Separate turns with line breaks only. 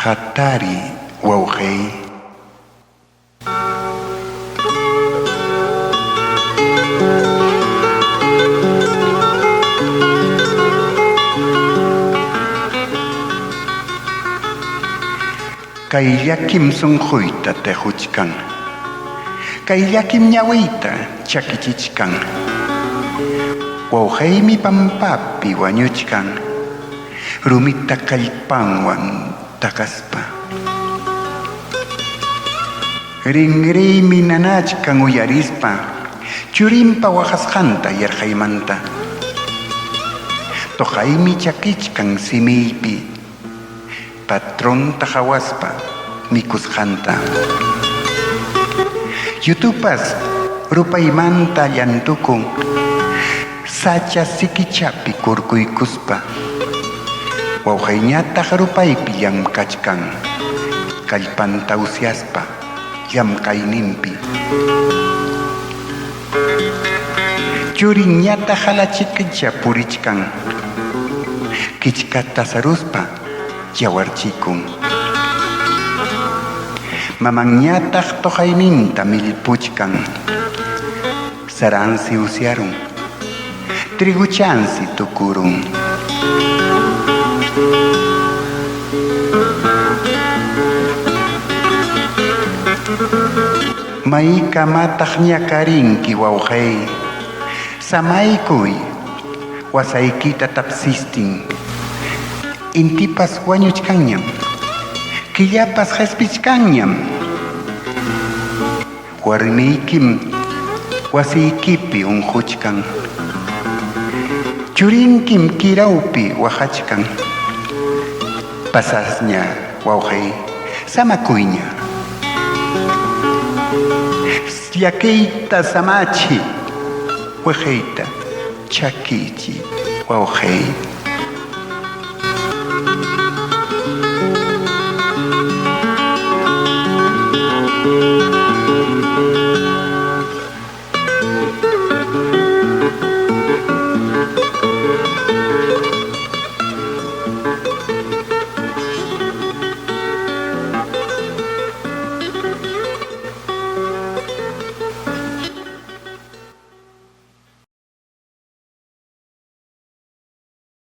Hatariy, wawqey. Kay llakim sunquyta tequchkan. Kay llakim ñawiyta chakichichkan. Wawqeymi pampapi wañuchkan, rumita kallpanwan taqaspa. Rinriymi nanachkan uyarispa churinpa waqasqanta yarqaymanta. Toqaymi chakichkan simiypi patronta qawaspa mikusqanta. Yutupas rupaymanta llantukun sacha sikichapi kurkuykuspa. Wawqayñataq rupaypi llamkachkan kallpanta usyaspa llamkayninpi. Churinñataq halachikicha purichkan kichkata saruspa yawarchikun. Mamanñataq toqayninta millpuchkan. Saransi usyarun, triguchansi tukurun. Maykamataq ñakarinki wawqey, samaykuy wasaykita tapsistin. Intipas wañuchkanñam, killapas qespichkanñam. Warmiykim wasiykipi unquchkan. Churinkim kirawpi waqachkan. Pasasña, wawqey, samakuyña. Llakiyta samachi, weqeyta chakichi, wawqey.